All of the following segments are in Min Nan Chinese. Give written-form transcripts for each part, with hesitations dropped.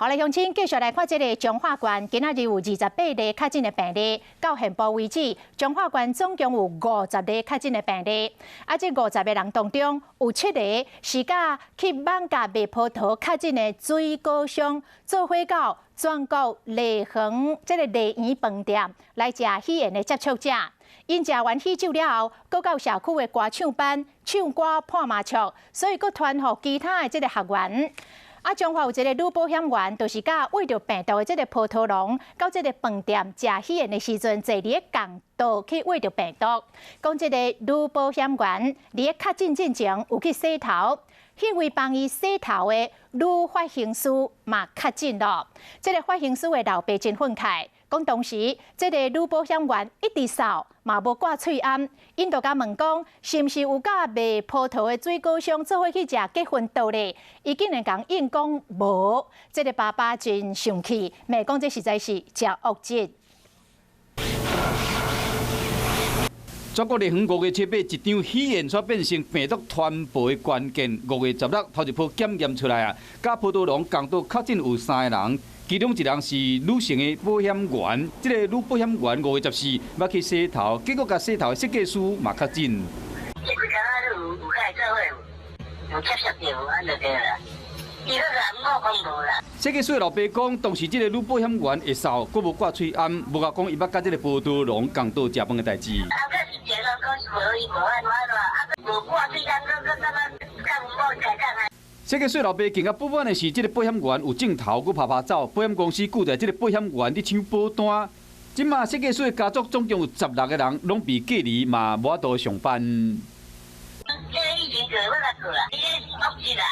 好來，鄉親繼續來看這个彰化縣，今仔日有28例確診的病例，到現晡為止，彰化縣總共有50例確診的病例。啊，這50個人當中，有七个是佮去艋舺賣葡萄確診的水果商做伙到全國麗園這个麗園飯店來食喜宴的接觸者。𪜶食完喜酒了後，閣到社區的歌唱班唱歌拍麻將，所以閣傳予其他的這个學員。啊，彰化有一个女保險員，就是佮秽著病毒的這个葡萄農，到這个飯店食喜宴的時陣，坐佇咧仝桌去秽著病毒。講這个女保險員佇咧確診進前有去洗頭，彼位幫伊洗頭的女髮型師嘛確診囉。這个髮型師的老爸真憤慨，講當時這个女保險員一直嗽，嘛無掛喙罨，𪜶就共問講，是毋是有佮賣葡萄的水果商做伙去食結婚桌咧？伊竟然共應講無，這个爸爸真生氣，罵講這實在是誠惡質。全國麗園5月7日一場喜宴卻變成病毒傳播的關鍵。5月16，頭一波檢驗出來啊，佮葡萄農仝桌確診有三个人，其中一人是女性的保險員。這个女保險員5月14欲去洗頭，結果共洗頭的設計師嘛確診。這幾工啊，有共伊做伙有接觸著，按就對啦。伊閣共某講無啦。設計師的老爸講，當時這个女保險員會嗽，閣無掛喙罨，無共講伊捌佮這个葡萄農仝桌食飯的代誌。啊，閣是前攏講是無，伊無按怎按怎，啊，無掛喙罨，閣閣感覺佮阮某開講啊。設計師老爸更加不滿的是，這个保險員有鏡頭，閣拍拍走，保險公司拒絕這个保險員佇搶保單。這馬設計師的家族總共有16個人，攏被隔離，嘛無法度上班。這个疫情就欲來過啦，你這是惡質啦。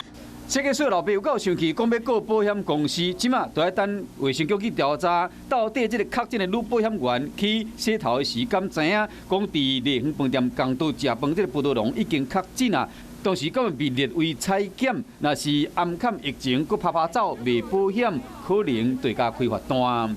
設計師老爸有夠生氣，講欲告保險公司，這馬都愛等衛生局去調查，到底這个確診的女保險員去洗頭的時，敢知影講佇麗園飯店仝桌食飯，這个葡萄農已經確診啊？當時敢會被列為採檢，若是掩崁疫情，閣拍拍走賣保險，可能對共開罰單。